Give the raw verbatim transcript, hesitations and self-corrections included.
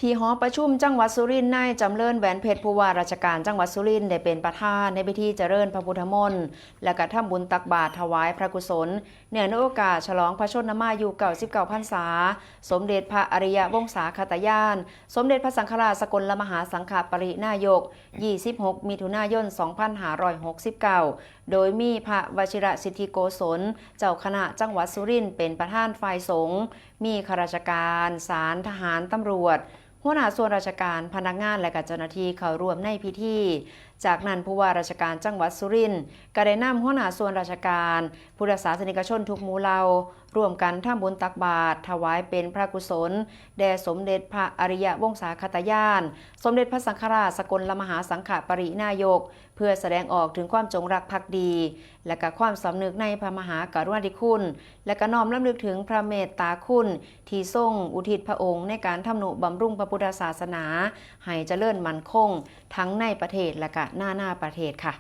ที่หอประชุมจังหวัดสุรินทร์ นายจำเริญ แหวนเพชร ผู้ว่าราชการจังหวัดสุรินทร์ ได้เป็นประธานในพิธีเจริญพระพุทธมนต์ และกระทำบุญตักบาตรถวายพระกุศล เนื่องในโอกาสฉลองพระชนมายุ เก้าสิบเก้า พรรษา สมเด็จพระอริยวงศาคตญาณ สมเด็จพระสังฆราชสกลมหาสังฆปริณายก ยี่สิบหก มิถุนายน สองพันห้าร้อยหกสิบเก้า โดยมีพระวชิรสิทธิโกศล เจ้าคณะจังหวัดสุรินทร์ เป็นประธานฝ่ายสงฆ์ มีข้าราชการ ศาล ทหาร ตำรวจ หัวหน้าส่วนราชการ พนักงาน และก็เจ้าหน้าที่เข้าร่วมในพิธี จากนั้นผู้ว่าราชการจังหวัดสุรินทร์ ก็ได้นำหัวหน้าส่วนราชการ พุทธศาสนิกชนทุกหมู่เหล่า ร่วมกันทำบุญตักบาตรถวายเป็นพระกุศล แด่สมเด็จพระอริยวงศาคตญาณ สมเด็จพระสังฆราชสกลมหาสังฆปริณายก เพื่อแสดงออกถึงความจงรักภักดี และก็ความสำนึกในพระมหากรุณาธิคุณ และก็น้อมรำลึกถึงพระเมตตาคุณ ที่ทรงอุทิศพระองค์ในการทำนุบำรุงพระพุทธศาสนา ให้เจริญมั่นคง ทั้งในประเทศและก็นานาประเทศค่ะ